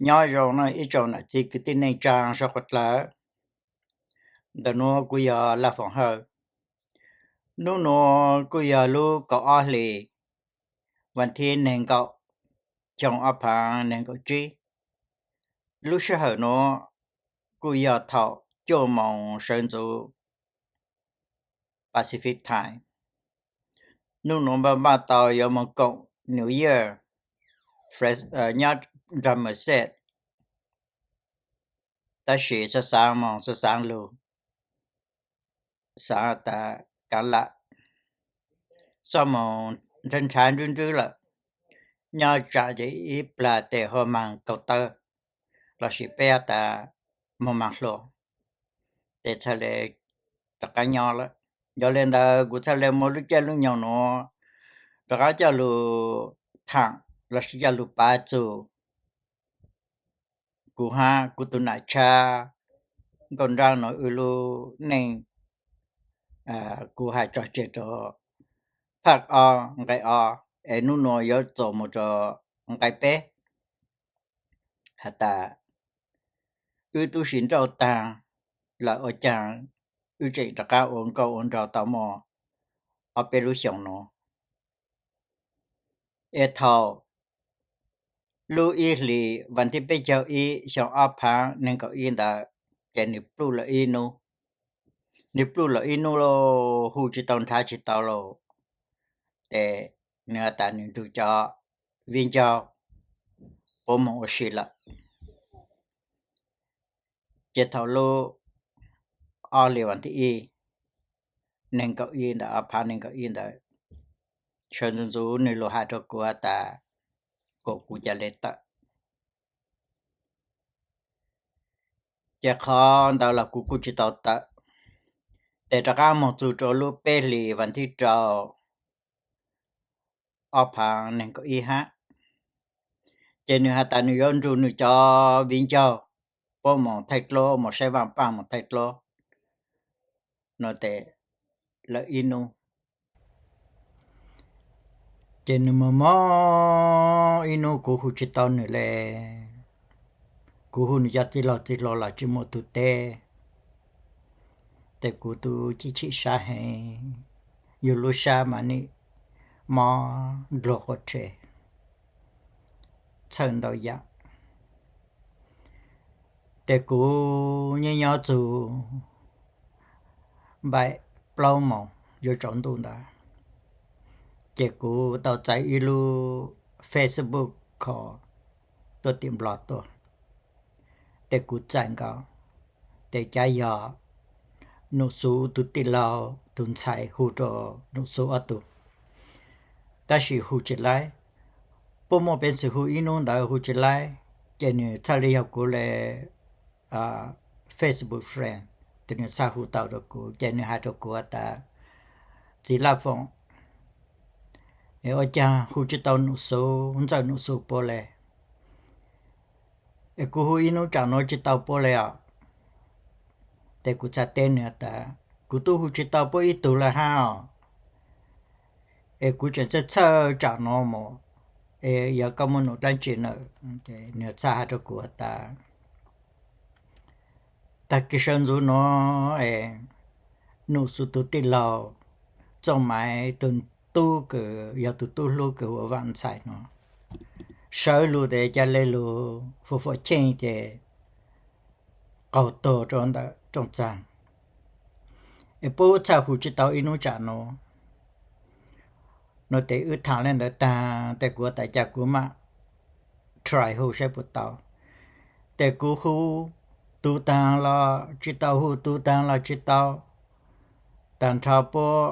Nyob zoo no ib tsoom nam txiv kwv tij neej tsaa sab qhuav dlawg. Ntawm nuav kuv yog Laj Foom Hawj. Nub nuav kuj yog lub kaum ob hlis, vas thib neeg nkaum, xyoo ob phaav neeg nkaum tsib. Lub sij hawm nuav kuj yog thaum cuaj moos sawv ntxuv Pacific Time. Nub nuav npaj npaj tau yuav moog koom New Year nyob nrag Merced, tab sis xaav xaav moog xaav xaav lug, xaav tas kaav lam, xob moog nrhav nrhav nrub nrub lawm, nyob tsam ces ib plag tes huab maag kaug tawb, lossis peb tas moog maag hlua, tes txhaj le rov qaab nyob lawm. Yog le ntawd kuv txhaj le muab lub caij lub nyoog nuav rov qaab coj lug thaam lossis coj lug pav txug kuv hab kuv tug nam tshab Nkauj Nraab nuav wb lub neej. Kuv has tso tseg rua phaj ob nqai ob, es nub nuav yuav txuas moog rua nqai peb, has tas wb tub si nrauj taag lawm ua caag wb tseem rov qaab ua nkauj ua nraug tau muaj ob peb lub xyoos nuav. Es thaum lub ib hlis vas thib peb caug ib xyoo ob phaav neeg nkaum ib ntawd, ces nwg pluj lawm ib nub. Nwg pluj lawm ib nub lauj, hu tsis tau nrhav tsis tau lauj, ces nwg has tas nwg nrug cov viv ncaus puab moog ua si lawm. Ces thaum lub ob hlis vas thib ib neeg nkaum ib ntawd, ob phaav neeg nkaum ib ntawd, sawv ntxuv ntxuv nwg lug has rua kuv has tas kom kuv ca le tawm. Ces qhov ntawd los kuv kuj tsis tau tawm, tes rov qaab moog txug rua lub peb hlis vas thib rau ob phaav neeg nkaum ib hab, ces nwg has tas nwg yuav nrug nwg cov viv ncaus puab moog thaij dluab, moog saib vaaj paaj moog thaij dluab no tes lawm ib nub. Ces nwg moog moog ib nub kuv hu tsis tau nwg le. Kuv hu nwg cov txiv laug txiv hluas los tsis muaj tug teb. Tes kuv tub chim chim sab heev, yug lub sab mas nim mob ndluag quas rhe txhawj ntau yaam. Tes kuv nyob nyob txug npaum plaub moos yuav tsaus ntuj ntawd, ces kuv tau txais ib lub Facebook call tuaj tim Nplog tuaj. Tes kuv txais nkaus, tes cav yog Num Xuv tug tij laug tug ntxhais hu rua Num Xuv ob tug. Tab sis hu tsis laib, puab muaj peev xwm hu ib nub ntawd hu tsis laib, ces nwg txhaj le yog kuv le Facebook friend, tes nwg txhaj hu tau rua kuv, ces nwg has rua kuv tas, Txiv Laj Foom, ua caag hu tsis tau Num Xuv, ntxawj Num Xuv puab le? Es kuv hu ib nub tsam nuav tsis tau puab le os. Tes kuv txhaj teb nwg tas, kuv tub hu tsis tau puab ib tug le hab os. Es kuv tseem txhawj txhawj tsam nuav mus, es yog koj muaj num dlaab tsi na? Nwg txhaj has rua kuv tas, tag kis sawv ntxuv nuav es Num Xuv tug tij laug Txooj Maiv tug tub kws yog tug tub hlub kws hu ua Vaaj Ntxhais nuav, sawv lug tes ca le lug fuam fuam cheej ces qaug tuag rua ntawm rooj txag. Es puab txhaj hu tsis tau ib nub tsam nuav. Nuav tes wb thaam le ntawd taag tes kuv tas cas kuv mam try hu saib puas tau. Tes kuv hu tug taag los tsis tau, hu tug taag los tsis tau. Taag nrho puab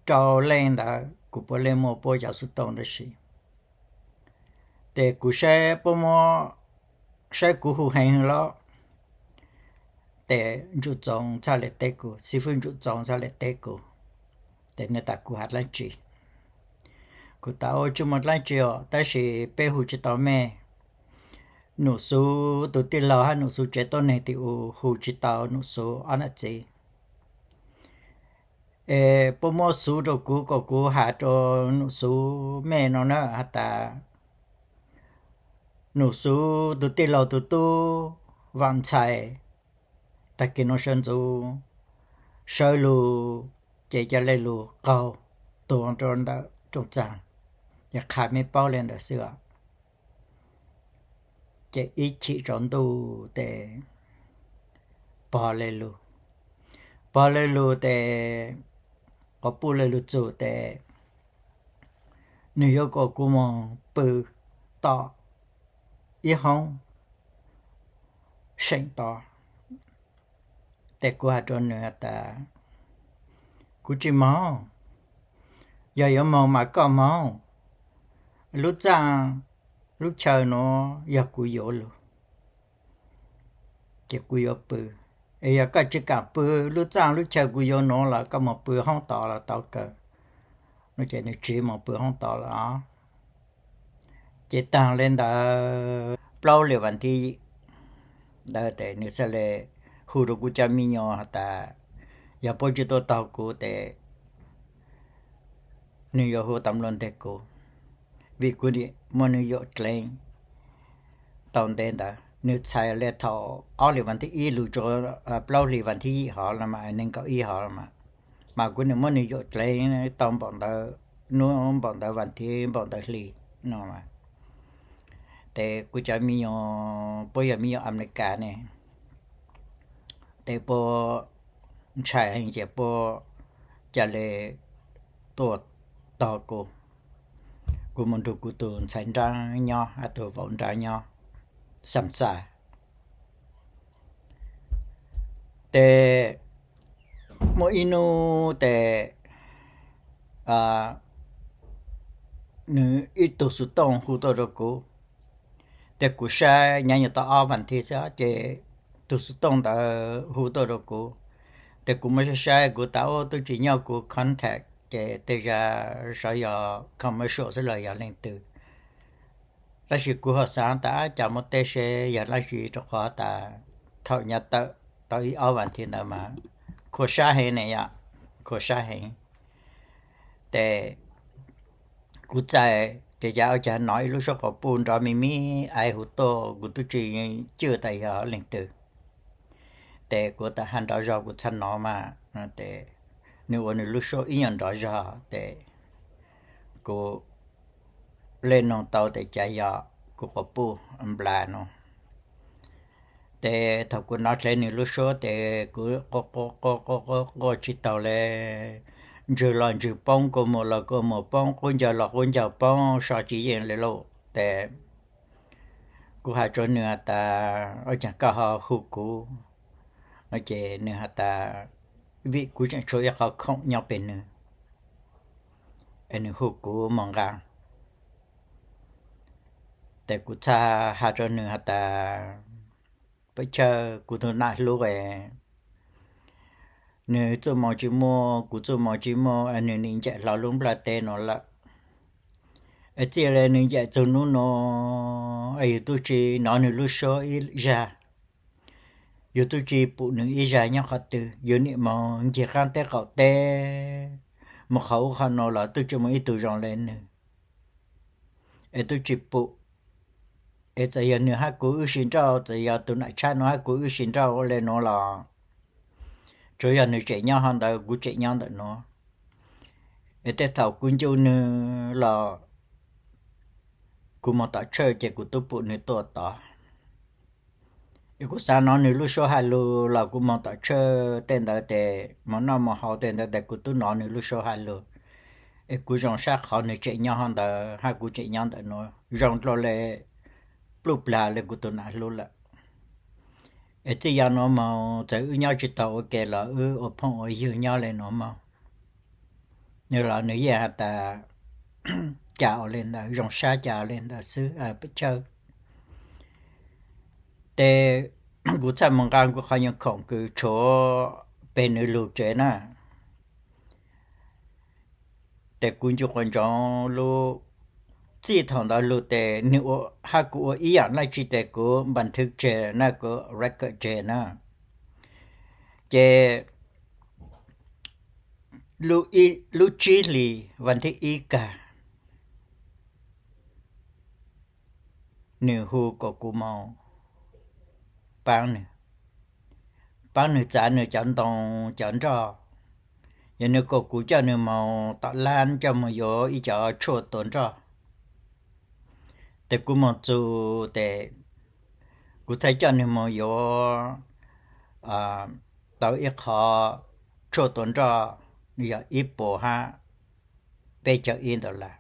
rau leej ntawd kuv puav leej muaj puab cov xuv tooj tab sis, tes kuv saib puab muab, saib kuv hu heev hwv los. Tes Ntsum Txoov txhaj le teb kuv, xib fwb Ntsum Txoov txhaj le teb kuv, tes nwg tas kuv has dlaab tsi. Kuv tas ua tsis muaj dlaab tsi os, tab sis peb hu tsis tau mej. Num Xuv tug tij laug hab Num Xuv tsev tuab neeg tim u hu tsis tau Num Xuv ob nam txiv. Es puab muab xuv rua kuv kom kuv has rua Num Xuv mej no na has tas, Nus Xuv tus tij laug tus tub Vam Ntxhais, tag kis no sawv ntxov sawv lug, ces ca le lug qaug tuag rau ntawm rooj txag, ces qha mej paub le ntawd xwb os. Ces ib chim tsaus ntuj tes pog le lug, pog le lug tes, quas puj le lug txug tes, nwg yuav kom kuv moog pw tom ib hoob seem tod. Tes kuv has rua nwg tas, kuv tsi moog, yog yuav moog mas koj moog, lub txaaj lub chaw nuav yog kuv yuav lug, ces kuv yuav pw. Es yog koj tsi kaam pw lub txaaj lub chaw kuv yuav nuav los koj moog pw hoob tod los tau kawg. No ces nwg tsiv moog pw hoob tod lawm os. Ces taag le ntawd plaub hlis vas thib yim ntawd tes nwg txhaj le hu rua kuv cov me nyuam has tas, yog puab tsi tuaj taug kuv tes nwg yuav hu tam luaj nteg kuv, vim kuv muab nwg yuam dleev tau ntev ntawd. Nwg txhais le thaum ob hlis vas thib ib lug rua plaub hlis vas thib yim hov los mas, neeg nkaum ib hov los mas, mas kuv nwg muab nwg yuam dleev tau npaum ntawd hnub, npaum ntawd vas thib, npaum ntawd hli no. Tes kuv cov me nyuam puab yog me nyuam Amelikas ne, tes puab ntshai heev ces puab ca le tuaj tog kuv, kuv moog nrug kuv tug ntxhais nraag nyob, tug vauv nraag nyob, Xam Xais. Tes muaj ib hnub tes nwg ib tug xuv tooj hu tuaj rua kuv, tes kuv saib nyob nyuag tau ob vas thib xwb ces tug xuv tooj ntawd hu tuaj rua kuv, tes kuv muab saib saib kuv tas ub tub tsi nyob kuv contact ces tej zag xyov yog commercial xwb los yog leej twg. Tab sis kuv ho xaav tas cas muab teb seb yog dlaab tsi rua qhov tas thaum nyob tawm tau ib ob vas thib ntawd mas khuv sab heev ne yom, khuv sab heev. Tes kuv txais ces cas ua cas nov ib lub suab quas puj nrov me me aiv hu tuaj, kuv tub tsi cwj tas yog leej twg. Tes kuv tas has nrov zog kuv txhaj nov mas, tes nwg ua nwg lub suab ib nyuag nrov zog tes kuv le noog tau tes cas yog kuv quas puj nplas no. Tes thaum kuv nov dle nwg lub suab tes kuv quaj quaj quaj quaj tsi taug le, ntswg los ntswg poob, kua muag los kua muag poob, qub ncaug los qub ncaug poob, so tsi yeej le lauj. Tes kuv has rua nwg has tas ua caag koj ho hu kuv no ces nwg has tas vim kuv tseem tshuav ib qhov khoom nyob peg nwg, es nwg hu kuv moog nqaa. Tes kuv txhaj has rua nwg has tas, Paj Chawj, kuv tug nam hlub es, nwg txuj moo tsi muaj, kuv txuj moo tsi muaj, nwg nim ncaim hlo lub nplaj teb nuav lawm. Es txij le nwg ncaim txug nub nua, yug tub tsi nov nwg lub suab ib zag, yug tub tsi pum nwg ib zag nyob qhov twg, yug nim moog ncig qaab teb qaum teb, moog qhov ub qhov nuav los tub tsi muaj ib tug zoo le nwg, es tub tsi pum. Es txawm yog nwg hab kuv wb sib nrauj, txawm yog tug nam tshab nuav hab kuv wb sib nrauj le nuav los, tsuav yog nwg tseem nyob hov ntawd, kuv tseem nyob ntawm nuav. Es tej thaum kuv ncu nwg los kuv moog tom tshawj ces kuv tub pum nwg tuaj tod. Es kuv xaav nov nwg lub suab has lug los kuv moog tom tshawj tej ntawd tes, moog noj moog haus tej ntawd tes kuv tub nov nwg lub suab has lug. Es kuv zoo sab qhov nwg tseem nyob hov ntawd hab kuv tseem nyob ntawm nuav zoo dlua le pluj plag le kuv tug nam hlub lawm. Es txij yav nuav moog txawm wb nyob tsi taug ua ke los wb ua phooj ua ywg nyob le nuav moog. Nwg los nwg yeej has tas cas ua le ntawd, zoo sab cas ua le ntawd xwb Paj Chawj. Tes kuv txhaj moog nqaa kuv qhov nyuag khoom kws tshuav peg nwg lug tsev na. Tes kuv ncu quas ntsoov lub, txij thaum ntawd lug tes nwg hab kuv ua ib yaam dlaab tsi tes kuv npam thwv tseg na, kuv record tseg na. Ces lub tsib hlis vas thib ib kag, nws hu kom kuv moog paab nws, paab nws txav nws cov ntoo cov nroj. Yog nws kom kuv coj nws moog tom lab coj moog yuav ib cov tshuaj tua nroj. Tes kuv moog txug tes kuv txhaj coj nws moog yuav tau ib qho tshuaj tua nroj, yog ib puas hab peb caug ib ntawd lawm.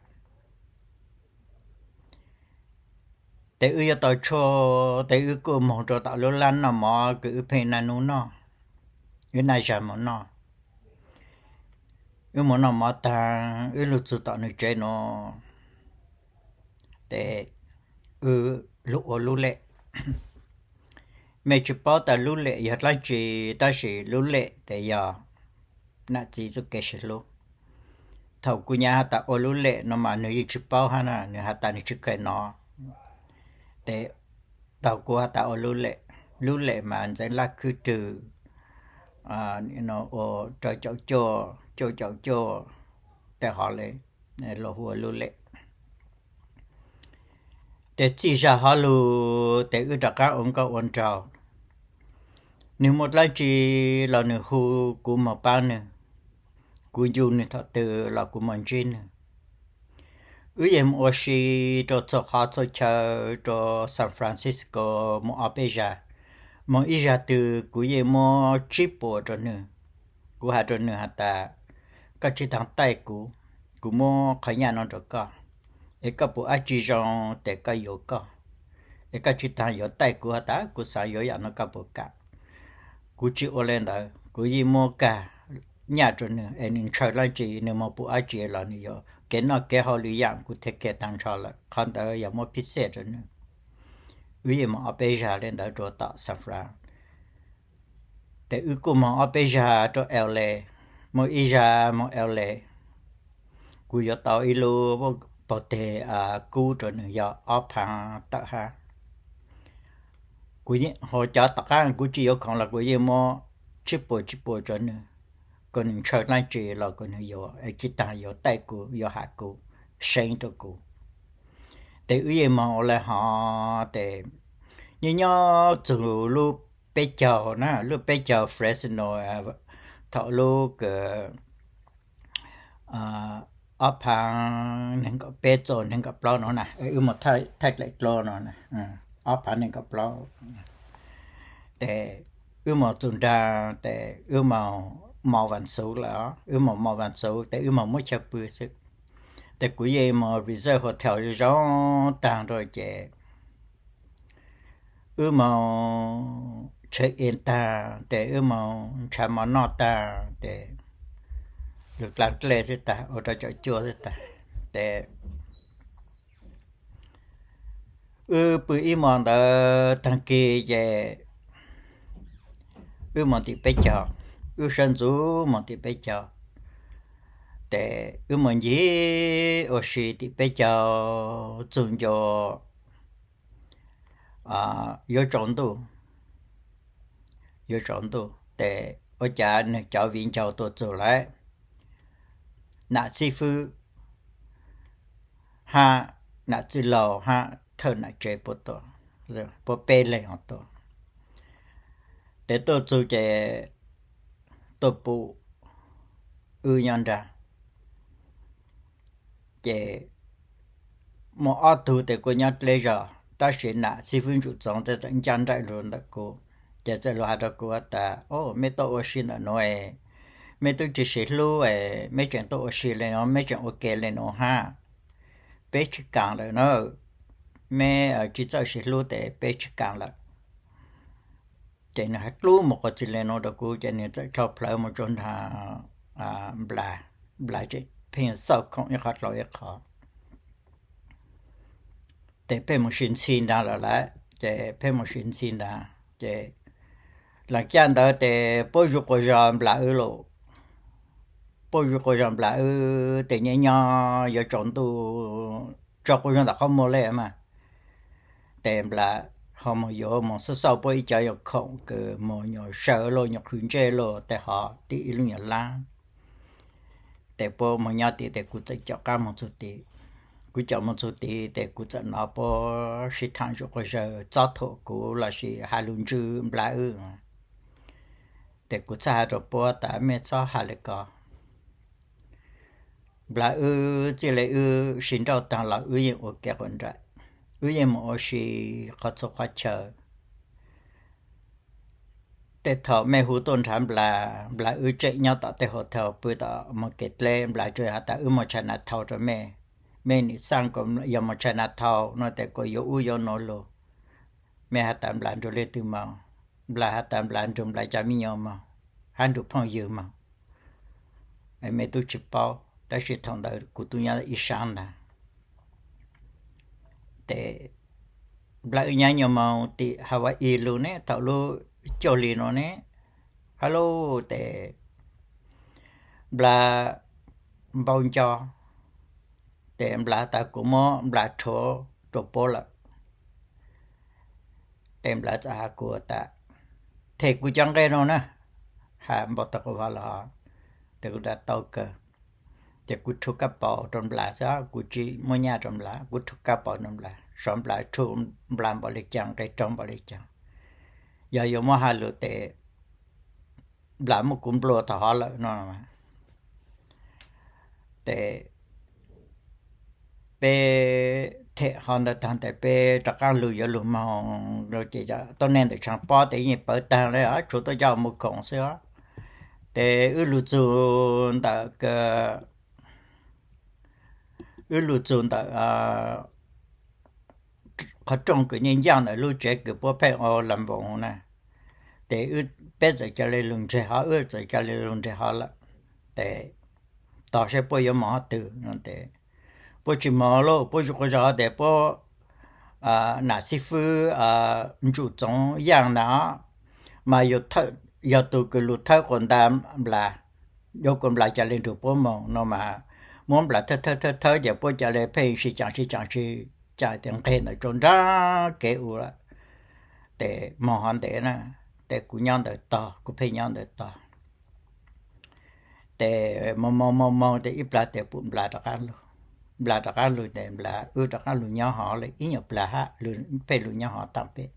Tes wb yuav tau tshuaj tes wb kuj moog rua tom lub lab noj mov kws wb pheej naj nub noj, wb naj zag moog noj. Wb moog noj mov taag wb lug txug tom nws tsev nuav, tes wb lug ua lub lem. Mej tsi paub tas lub lem yog dlaab tsi, tab sis lub lem tes yog nam txiv txuj kev sib hlub. Thaum kuv nyam has tas ua lub lem no mas nws yeej tsi paub hab na, nws has tas nws tsi kheev nov. Tes thaum kuv has tas ua lub lem, lub lem mas ntxeev laj khwb rwg ua rau caum cuaj, cuaj caum cuaj, tes hov le luag hu ua lub lem. Tes txij zag hov lug tes wb rov qaab ua nkauj ua nraug. Nwg muaj dlaab tsi los nwg hu kuv moog paab nwg, kuv ncu nwg thaum twg los kuv moog ntsib nwg. Wb yeej moog ua si rua txhua qhov txhua chaw, rua San Francisco moog ob peb zag. Moog ib zag twg kuv yeej muab tsib puas rua nwg. Kuv has rua nwg has tas, koj tsi taag taij kuv, kuv muab qhov nyaj no rua koj, es koj pum dlaab tsi zoo tes koj yuav koj, es koj tsi taag yuav taij kuv has tas kuv xaav yuav yaam no koj puas kam. Kuv tsi ua le ntawd, kuv yeej muab kag nyaj rua nwg es nwg ntshaw dlaab tsi nwg moog pum dlaab tsi los nwg yuav. Kev noj kev haus lwm yaam kuv thev kev taag nrho lawm, qhov ntawd yog muab phij xej rua nwg. Wb yeej moog ob peb zag le ntawd rua tom San Fran. Tes wb kuj moog ob peb zag rua L A, moog ib zag moog L A, kuv yuav tau ib lub paug teg kub rua nwg yog ob phaav tawm hab. Kuv yeej, hos cov tom qaab kuv tsi yuav khoom los kuv yeej muab tsib puas tsib puas rua nwg, kom nwg ntshaw dlaab tsi los kom nwg yuav, es tsi taag yuav taij kuv yuav has kuv, seev rua kuv. Tes wb yeej moog ua le hov tes nyob nyob txug lub peb caug na, lub peb caug Fresno, thaum lub kws ob phaav neeg nkaum peb txug neeg nkaum plaub no na, wb moog thaij dlaim dlua no, ob phaav neeg nkaum plaub. Tes wb moog txug nraag tes wb moog Mos Vas Xuv lawm, wb moog Mos Vas Xuv tes wb moog muab chaw pw xwb. Tes kuv yeej moog reserve hotel zoo taag rua ces wb moog check in taag tes wb moog nrhav mov noj taag tes lug dlaa dlej xwb taag, ua rau caum cuaj xwb taag. Tes wb pw ib hmos ntawd taag kis ces wb moog tim peb caug, wb sawv ntxuv moog tim peb caug. Tes wb moog ncig ua si tim peb caug txug ncua yuav tsaus ntuj, yuav tsaus ntuj tes ua cas nwg cov viv ncaus tuaj txug lawm, nam xib fwb hab nam txwj laug hab thawj nam tsev puab tuaj, puab peb leeg ho tuaj. Tes tuaj txug ces tuaj pum wb nyob nraag. Ces muaj ob tug tes kuj nyob dleb zog, tab sis nam xib fwb Ntsum Txoov tes txawm ncaj nraim lug ntawm kuv, ces txawm lug has rua kuv tas, o, meb tuaj ua si ntawm nuav, meb tub tsi siv hlub, meb tseem tuaj ua si le nuav, meb tseem ua ke le nuav hab, peb tsi kaam lawm na, meb tsi txawj siv hlub tes peb tsi kaam lawm. Ces nwg has dlub moog quas txig le nuav rua kuv ces nwg txawm dlhau plawv moog rua nraag Nplas, Nplas tseem pheej xauj khoom ib qhov dlhau ib qhov. Tes pheej moog sis ntxhi nraag lawm lawm, ces pheej moog sis ntxhi nraag ces laam caj ntawd tes puab zug quas zog Nplas wb lawm, puab zug quas zog Nplas wb tes nyob nyob yuav tsaus ntuj, tsaus quas zog ntawm qhov muag le mas, tes Nplas ho moog yuav moog xauj xauj puab ib cov yuav khoom kws moog nyuam saw lauj, nyuam qhwv ntsej lauj, tes ho tim ib lub nyuam lab. Tes puab moog nyob tid tes kuv txawm caum qaab moog txug tid. Kuv caum mus txug tid tes kuv txawm hnov puab sib thaam zuj quas zawg txob thuam kuv lossis has lug ntswj Nplas wb. Tes kuv txhaj has rua puab tas mej txhob has le ko. Nplas wb txij le wb sib nrauj taag los wb yeej ua kev quas nraim, wb yeej mus ua si qhov txhua qhov chaw. Tej thaum mej hu tuaj nrhav Nplas, Nplas wb tseem nyob tom tej hotel pw tom moog kev dleb, Nplas tsuas has tas wb moog Chinatown rua mej, mej nim xaaj kuas yog moog Chinatown no tes kuas yuav ub yuav nuav lug. Mej has tas Nplas nrug leej twg moog, Nplas has tas Nplas nrug Nplas cov me nyuam moog, hab nrug phooj ywg moog. Mej tub tsi paub, tab sis thaum ntawd kuv tub nyob ib saab ntag. Tes Nplas wb nyab nyuas moog tim Hawaii lug ne, thaum lub cuaj hli nuav ne, hab lub tes Nplas npau nco, tes Nplas tas kuv muab Nplas rhuav rua puab lawm. Tes Nplas txawm has kuv tas, them kuv cov nqe no na, has npau taws quas vag los, tes kuv tas tau kawg. Ces kuv rhuav kab paus rua Nplas xwb, kuv tsi muab nyaj rua Nplas, kuv rhuav kab paus rua Nplas, sov Nplas rhuav Nplas npaum le caag, nqe raug npaum le caag. Yog yuav muab has lug tes Nplas muab kuv nplua tau hov lawm no. Tes peb them hov ntawd taag tes peb rov qaab lug yuav lug moog, ces tuab neeg ntawm tshaaj pob tes yeej pawv taag le, tshuav tuaj coj mus khoom xwb. Tes wb lug txug ntawm, wb lug txug ntawm qhov rooj kws nyeej ncaaj ntawm lub tsev kws puab pheej ua las voos na. Tes peb txawm ca le lug ntseg hov, wb txawm ca le lug ntseg hov lawm. Tes tog saib puab yuav moog hov twg no tes puab tsi moog lauj, puab zuj quas zog tes puab nam xib fwb Ntsum Txoov Yaaj na, mas yog tug kws lug thawb quas nta Nplas, yuav kuas Nplas ca le nrug puab moog no mas muab Nplas thawb thawb thawb thawb ces puab ca le pheej sib caam sib caam sib caam tes nqeg ntawm tsua nraag kev u lawm. Tes moog hov ntev na, tes kuv nyob ntawd tog, kuv pheej nyob ntawd tog. Tes moog moog moog moog tes ib plag tes pum Nplas rov qaab lug, Nplas rov qaab lug tes Nplas wb rov qaab lug nyob hov le ib nyuag plag hab, pheej lug nyob hov taag peb.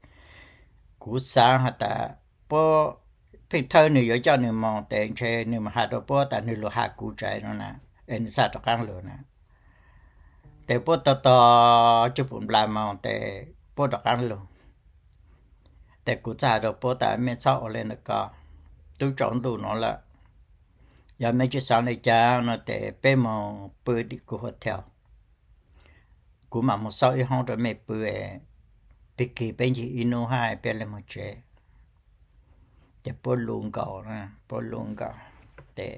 Kuv xaav has tas puab pheej thawb nwg yuav coj nwg moog tes ntshe nwg has rua puab tas nwg lug has kuv tsaiv no na, es nwg txhaj rov qaab lug na. Tes puab tog tog coj pum Nplas moog tes puab rov qaab lug. Tes kuv txhaj has rua puab tas mej txhob ua le ntawd ko, tub tsaus ntuj nuav lawm. Yog mej tsi xaav le caag no tes peb moog pw tim kuv hotel, kuv mam moog xauj ib hoob rua mej pw, peb kig peb ncig ib nub hab peb le moog tsev. Ces puab lug nkaus, puab lug nkaus tes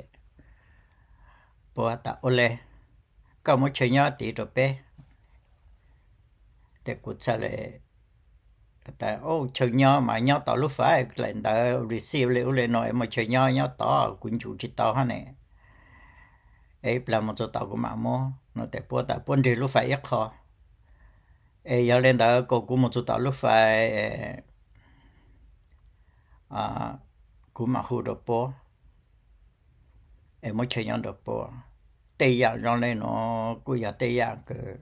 puab tas ua le, koj muab chaw nyob tid rua peb. Tes kuv txhaj le tas chaw nyob mas nyob tom lub fais, dlaim ntawv receipt le ub le no es muaj chaw nyob nyob tod kuv ncu tsi tau hab ne. Es ib plag moog txug tod kuv mam muab no tes puab tas puab nrig lub fais ib qho, es yog le ntawd kuas kuv moog txug tom lub fais kuv mam hu rua puab es muab chaw nyob rua puab. Tej yaam zoo le nuav kuj yog tej yaam kws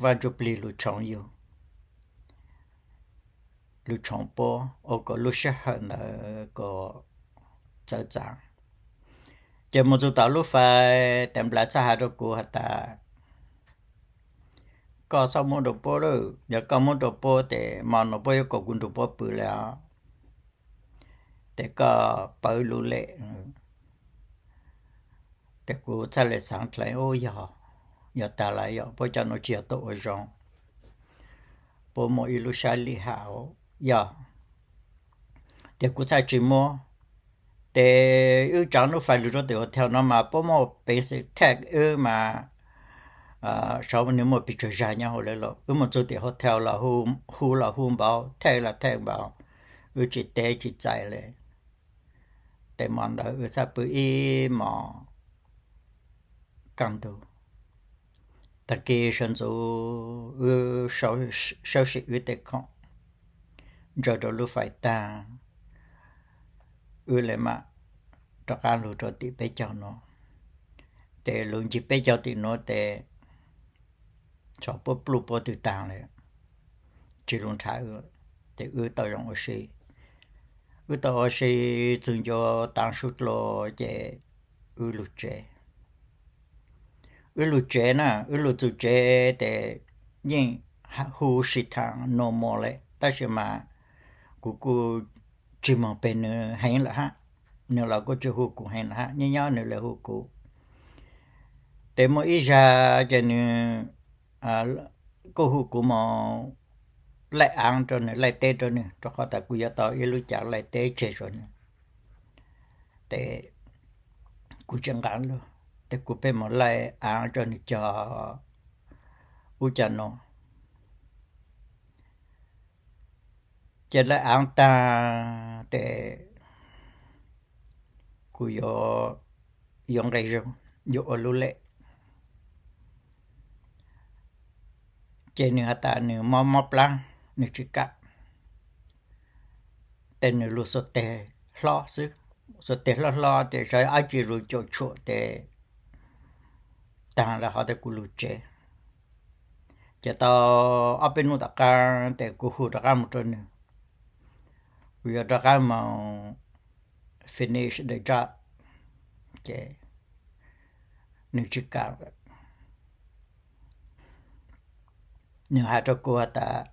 Vaaj Ntsuj Plig lug tshoov yug, lug tshoov puab ua kuas lub sij hawm ntawd kuas txawv txav. Ces moog txug tom lub fais tes Nplas txhaj has rua kuv has tas, koj txhob muab rua puab lawm, yog koj muab rua puab tes mo no puab yuav kuas kuv nrug puab pw le os. Tes koj pawv lub lem. Tes kuv txhaj le xaav dlhau, yog, yog tag lawm, yog puab cov nuav tsi yog tuaj ua zoo, puab muaj ib lub sab lim hab, yog. Tes kuv txhaj tsi muab. Tes wb tsaav lub fais lug rua tim hotel no mas puab muaj peev xwm tag wb mas, saib nwg muaj pes tsawg zag nyob hauv le lauj. Wb moog txug tim hotel los hu los hu npaum, tag los tag npaum, wb tsi teb tsi txais le. Tes mo ntawd wb txhaj pw ib mos kaj ntug. Taag kis sawv ntxuv wb sawv sim wb tej khoom, ntsaws rua lub fais taag, wb le mam rov qaab lug rua tim peb caug nuav. Tes lug ncig peb caug tim nuav tes txhom puab pluj puab twg taag le, tsi lug nrhav wb, ces wb tau zoo ua si. Wb tau ua si txug ncua taav sub dlua, ces wb lug tsev. Wb lug tsev na, wb lug txug tsev tes yeej hu sib thaam normal le, tab sis mas kuv kuj tsi moog peg nwg heev lawm hab, nwg los kuj tsi hu kuv heev lawm hab, nyob nyob nwg le hu kuv. Tes muaj ib zag ces nwg kuj hu kuv moog laij aav rua nwg, laij teb rua nwg, rua qhov tas kuv yuav tau ib lub cav laij teb tseg rua nwg. Tes kuv tsi nqaa lug, tes kuv pheej moog laij aav rua nwg cog ub cog nuav. Ces laij aav taag tes kuv yuav nqe zoo, yuav ua lub lej. Ces nwg has tas nwg mob mob plab, nwg tsi kam. Tes nwg lug xuas teg hlob xwb, xuas teg hlob hlob tes saib dlaab tsi lug cuam tshuam tes taag le hov tes kuv lug tsev. Ces tau ob peb nub tom qaab tes kuv hu rov qaab moog rua nwg, kuv yuav rov qaab moog finish the job. Ces nwg tsi kam. Nwg has rua kuv has tas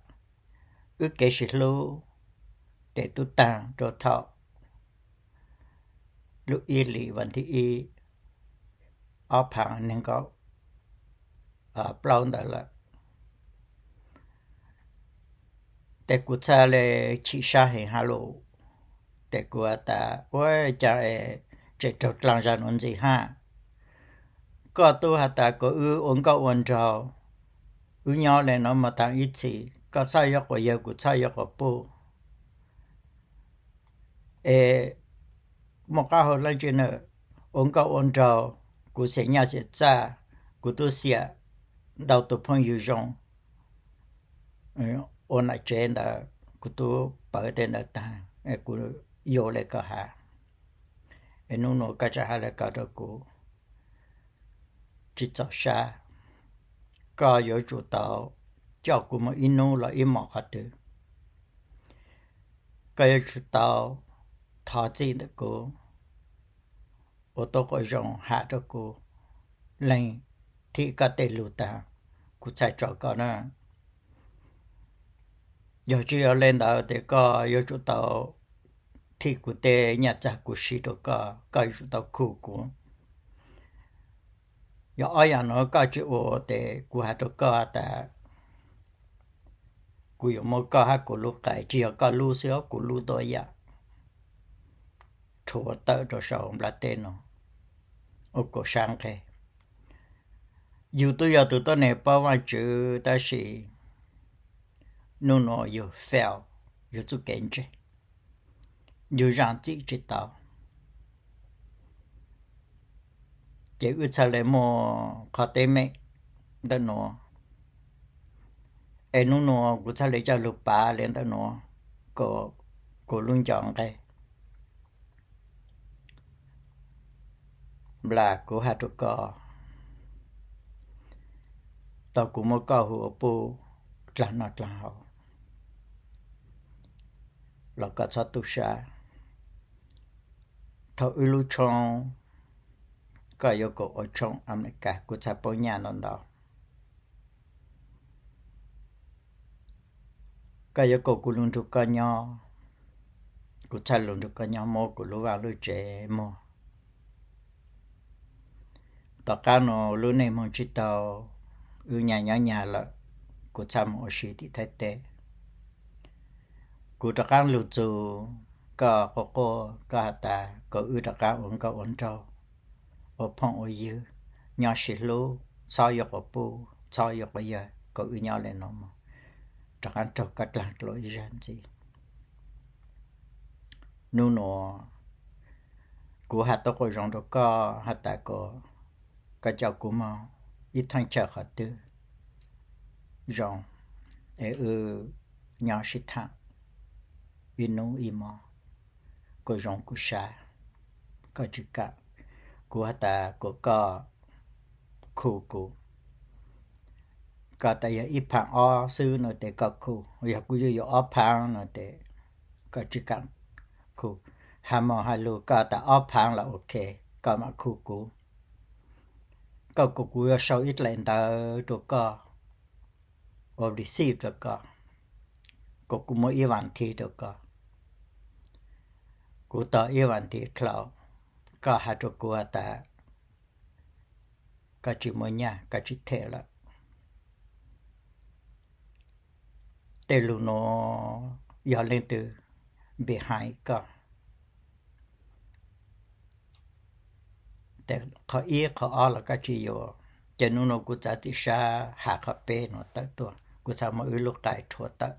wb kev sib hlub tes tub taag rua thaum lub ib hlis vas thib ib ob phav neeg nkaum plaub ntawd lawm. Tes kuv txhaj le chim sab heev hab lug. Tes kuv has tas ua caag es tseem raug dlaag zag nuav ntxiv hab. Koj tub has tas kom wb ua nkauj ua nraug, wb nyob le nuav moog taag ib txhis, koj txhob yuav quas yawg, kuv txhob yuav quas puj. Es muaj qaab hau dlaab tsi na, ua nkauj ua nraug, kuv xiam nyaj xiam txaj, kuv tub xiam ntau tug phooj ywg zoo, ua nam tsev ntawd kuv tub pawv tej ntawd taag, kuv yuav le koj has. Es nub nuav koj tseem has le koj rua kuv, tsi txaus sab. Koj yuav tsum tau coj kuv moog ib nub los ib mos qhov twg. Koj yuav tsum tau thov txim ntawm kuv, ua tau quas zoo has rua kuv, leeg thim koj tej lug taag, kuv txhaj tso koj na. Yog tsi yog le ntawd tes koj yuav tsum tau thim kuv tej nyaj txag kuv siv rua koj, koj yuav tsum tau khu kuv. Yog ob yaam nuav koj tsi ua tes kuv has rua koj tas kuv yuav muab koj hab kuv lub qais, tsi yog koj lub xwb, kuv lub tuab yaam, rhuav tawm rua sau nplaj teb nuav, ua kuv sab nqeg. Yug tub yog tug tuab neeg paub Vaajtswv tab sis nub nuav yug fail, yug txuj kev ntseeg, yug zaam txim tsi tau. Ces wb txhaj le muaj qhov teeb meem ntawm nuav. Es nub nuav kuv txhaj le coj lug pav le ntawm nuav kom kuv lub nco nqeg. Nplas, kuv has rua koj, tau kuv muab koj hu ua puj dlaag noj dlaag haus los koj txhob tu sab. Thaum wb lub tshoob, koj yuav kom ua tshoob Amelikas, kuv txhaj paub nyaj ntau ntau. Koj yuav kom kuv lug nrug koj nyob, kuv txhaj lug nrug koj nyob, muab kuv lub vaaj lub tsev muag. Tom qaab nuav lub neej moog tsi tau, wb nyag nyob nyag lawm, kuv txhaj moog ua si tim Thaib teb. Kuv rov qaab lug txug, koj quaj quaj, koj has tas kom wb rov qaab ua nkauj ua nraug, ua phooj ua ywg, nyob sib hlub, txhob yuav quas puj, txhob yuav quas yawg, kom wb nyob le nuav moog, rov qaab raug koj dlaag dlua ib zag ntxiv. Nub nuav kuv has tau quas zoo rua koj has tas kom koj coj kuv moog ib thaaj chaw qhov twg zoo es wb nyob sib thaam ib nub ib mo, kuas zoo kuv sab, koj tsi kam. Kuv has tas kom koj khu kuv, Koj tas yog ib phav ob xwb no tes koj khu, yog kuv yuav yuav ob phav no tes koj tsis kam khu. Has mus has lug koj tas ob phav los ok, koj mam khu kuv. Koj kom kuv yuav sau ib daim ntawv rau koj, ua receipt rau koj, kom kuv muab ib vas thiv rau koj. Kuv tau ib vas thiv dhau, koj has rau kuv has tas koj tsis muaj nyaj, koj tsis them lawm. Tej lus nuav yog leej twg behind koj? Qhov ib qhov ob los koj tsis yuav, ces nub nua kuv txav txim sab has qhov peb nuav tawm tuaj, kuv txhaj muab wb lub qai rhuav tawm.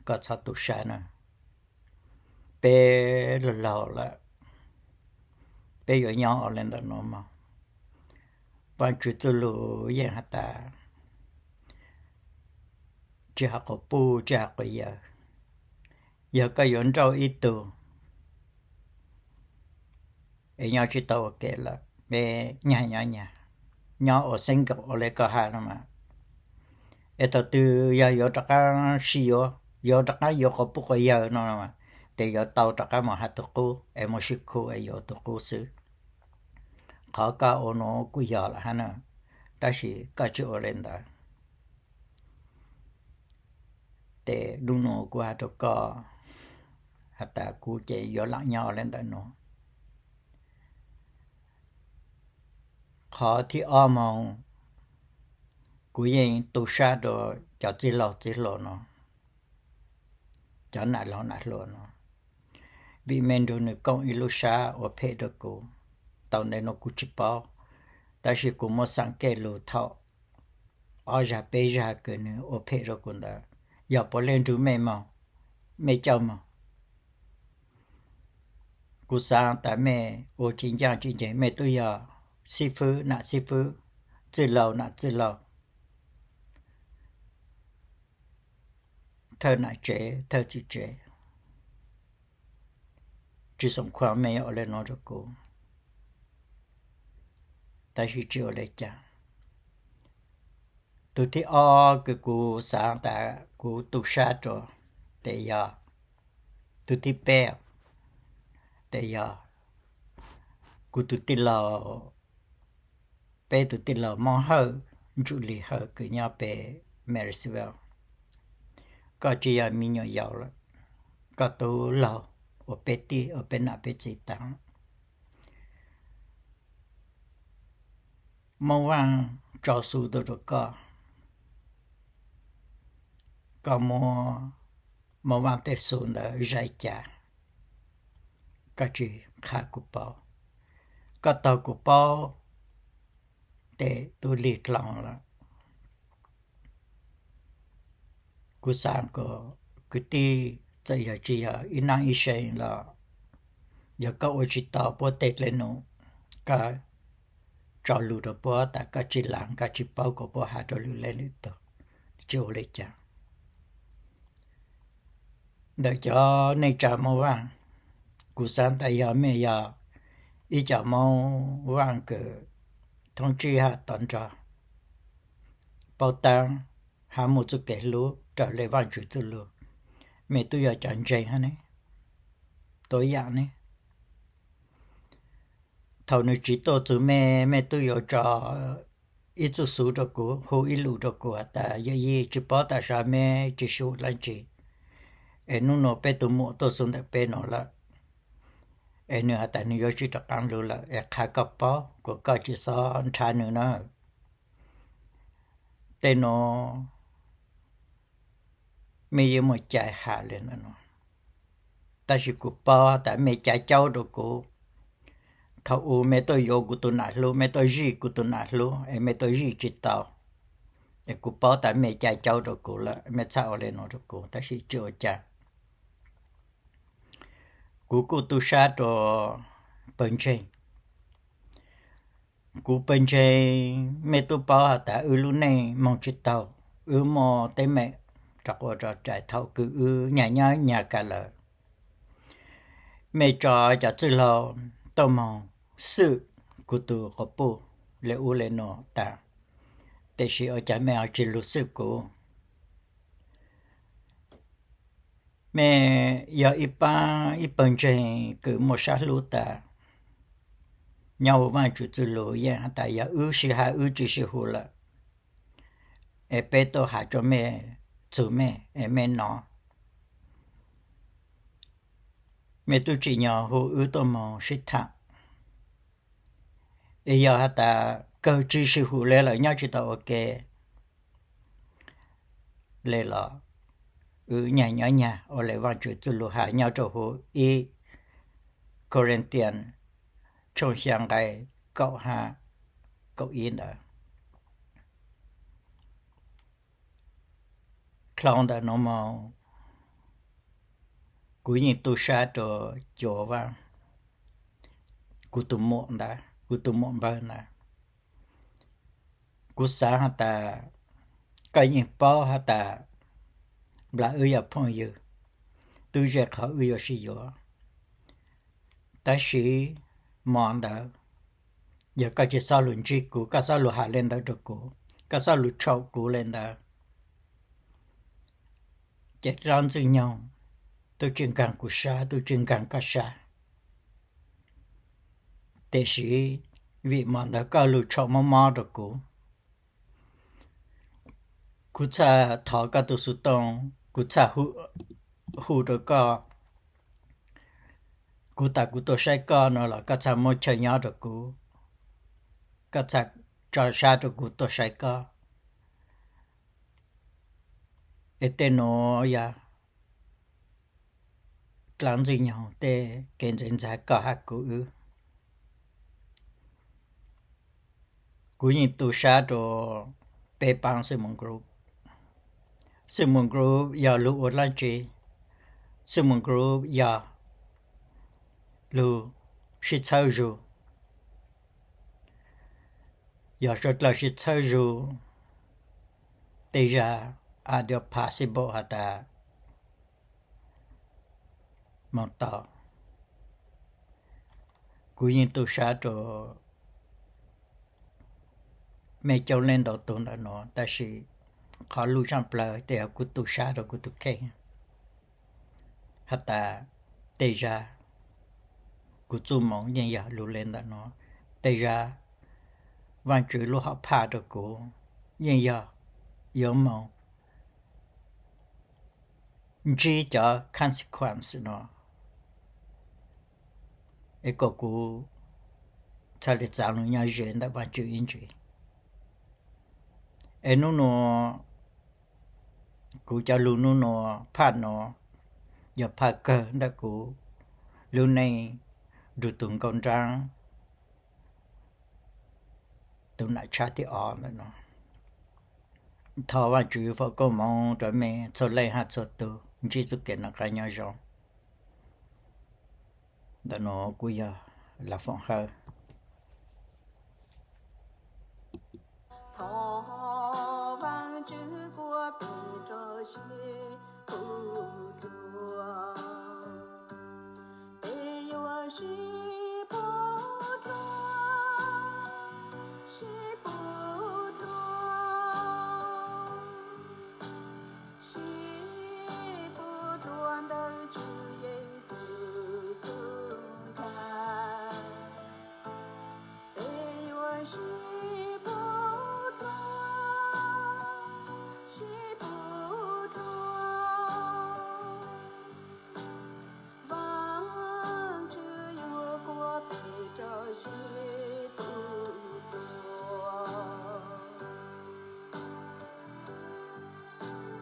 Koj txhob tu sab na. Peb laug laug lawm, peb yuav nyob ua le ntawm nuav mog. Vaajtswv txuj lug yeej has tas tsis has quas puj tsis has quas yawg. Yog koj yuav nrauj ib tug es nyob tsis tau ua ke lawm, peb nyag nyob nyag, nyob ua single ua le koj has no mas. Es thaum twg yog yuav rov qaab sib yuav, yuav rov qaab yuav quas puj quas yawg no, tes yuav tau rov qaab mus has tug qub es mus sib khu es yuav tug qub xwb. Qhov koj ua nuav kuj yog lawm hab na, tab sis koj tsis ua le ntawd. Tes nub nua kuv has rau koj has tas kuv ces yuav lam nyob le ntawm nuav. Qhov thib ob moog, kuv yeej tu sab rau cov txwj laug txwj hluas no, cov nam laug nam hluas no, vim mej nrug nws koom ib lub sab ua phem rau kuv. Tau ntawm nuav kuv tsis paub, tab sis kuv muab xaav kev lug thaum ob zag peb zag kws nws ua phem rau kuv ntawd, yog puav leej nrug mej moog, mej coj moog. Kuv xaav tas mej ua tsis ncaaj tsis nceeg, mej tub yog xib fwb nam xib fwb, txwj laug nam txwj laug, thawj nam tsev thawj txiv tsev, tsis xoom khuam mej yuav ua le nuav rau kuv. Tab sis tsis ua le caag. Tug thib ob kws kuv xaav tas kuv tu sab rua, tes yog, tug thib peb, tes yog kuv tug tij laug, peb tug tij laug Moob Hawj, Ntsum Lis Hawj kws nyob pem Marysville. Koj tsis yog me nyuam yaus lawm, koj tub laug ua peb tij ua peb nam peb txiv taag. Moob Vaaj tso xu tuaj rau koj, koj muab Moob Vaaj tej xu ntawd zais cas, koj tsis qha kuv paub. Koj taug kuv paub tes tub lig dlhau lawm. Kuv xaav kom kwv tij txawm yog tsis yog ib naj ib see los, yog koj ua tsis tau puab tej dlej num, koj tso lus rau puab tas koj tsis laag, koj tsis paub kom puab has rau lwm leej lwm tug, tsis ua le caag. Ntawm cov neej tsa Moob Vaaj, kuv xaav tas yog mej yog ib cov Moob Vaaj kws thoob tsib hab to nrog, paub taab hab muaj txuj kev hlub raws le Vaajtswv txuj lug, mej tub yuav cov ntseeg hab ne, tuab yaam ne. Thaum nws tsiv tuaj txug mej, mej tub yuav tso ib txuj xu rau kuv, hu ib lus rau kuv has tas yawm yij, tsis paub tam sim mej tsis su dlaab tsi, es nub nua peb tug muam tuaj xu ntawm peb nuav lawm, es nws has tas nws yuav tsis rov qaab lug lawm, es qha koj paub kom koj tsis xob nrhav nws na. Tej nuav mej yeej muaj cai has le ntawm nuav, tab sis kuv paub tas mej cav caub rau kuv. Thaum u mej tuaj yuav kuv tug nam hlub, mej tuaj zij kuv tug nam hlub es mej tuaj zij tsis tau, es kuv paub tas mej cav caub rau kuv lawm, mej txhaj ua le nuav rau kuv, tab sis tsis ua cas. Kuv kuj tu sab rua pawg ntseeg. Kuv pawg ntseeg, mej tub paub has tas wb lub neej moog tsis taug, wb muaj teeb meem rov quas rov rais thaum kws wb nyag nyob nyag kag lawm. Mej tso cov txwj laug tuaj moog xwm kuv tug quas puj le ub le nuav tas, tiam sis ua cas mej ho tsi lug xwb kuv? Mej yog ib pab ib pawg ntseeg kws muaj sab hlub tas, nyob huv Vaajtswv txuj lug yeej has tas yog wb sib has wb tsi sib hu lawm, es peb tuaj has rua mej, txug mej es mej nov. Mej tub tsim nyog hu wb tuaj moog sib tham. Es yog has tas kawg tsi sib hu le lawm nyob tsi tau ua ke le los, wb nyag nyob nyag ua le Vaajtswv txuj lug has nyob rua huv ib Corinthians tshooj xyaa nqai kaum hab kaum ib ntawd. Dlhau ntawm nuav moog, kuv yeej tu sab rua Cuas Vaaj, kuv tus muam ntawd, kuv tus muam npawg ntawd. Kuv xaav has tas koj yeej paub has tas nplag wb yog phooj ywg, tub ze qhov wb yuav sib yuav. Tab sis mo ntawd, yog koj tsi xob lug ntsib kuv, koj xob lug has le ntawd rua kuv, koj xob lug tshaum kuv le ntawd, ces dlaab Ntxwg Nyoog tub tsi nkaag kuv sab, tub tsi nkaag koj sab. Tiam sis vim mo ntawd koj lug tshaum mob mob rua kuv, kuv txhaj thov koj tug xuv tooj, kuv txhaj hu rua koj, kuv tas kuv tuaj saib koj no los koj txhaj muab chaw nyob rua kuv, koj txhaj tso sab rua kuv tuaj saib koj. Es tej nuav yog dlaab Ntxwg Nyoog tej kev ntxeev ntxag koj hab kuv wb. Kuv yeej tu sab rua peb paab Xwm Moos Group. Xwm Moos Group yog lug ua dlaab tsi? Xwm Moos Group yog lug sib txhawb zug. Yog suav dlawg sib txhawb zug, tej zag a dua possible has tas moog tau. Kuv yeej tu sab rua mej coob leej ntau tug ntawm nuav, tab sis qhov luj zaaj plawg tej yog kuv tu sab rua kuv tug kheej has tas tej zag kuv txuj moov yeej yog lug le ntawm nuav. Tej zag Vaajtswv lub hom phaj rua kuv yeej yog yuav moog ntsib cov consequence no, es kom kuv txhaj le txav lug nyob ze ntawm Vaajtswv ib ntsis. Es nub nuav, kuv cov lug nub nuav, phaj nuav, yog phaj kawg ntawm kuv lub neej nrug tug nkauj nraab, tug nam tshab thib ob ntawm no. Thov Vaajtswv foom koob moov rua mej txhua leej hab txhua tug ntsib txuj kev noj qaab nyob zoo. Ntawm nuav kuv yog Lav Foom Hawj. Thov Vaajtswv kuaj plig rua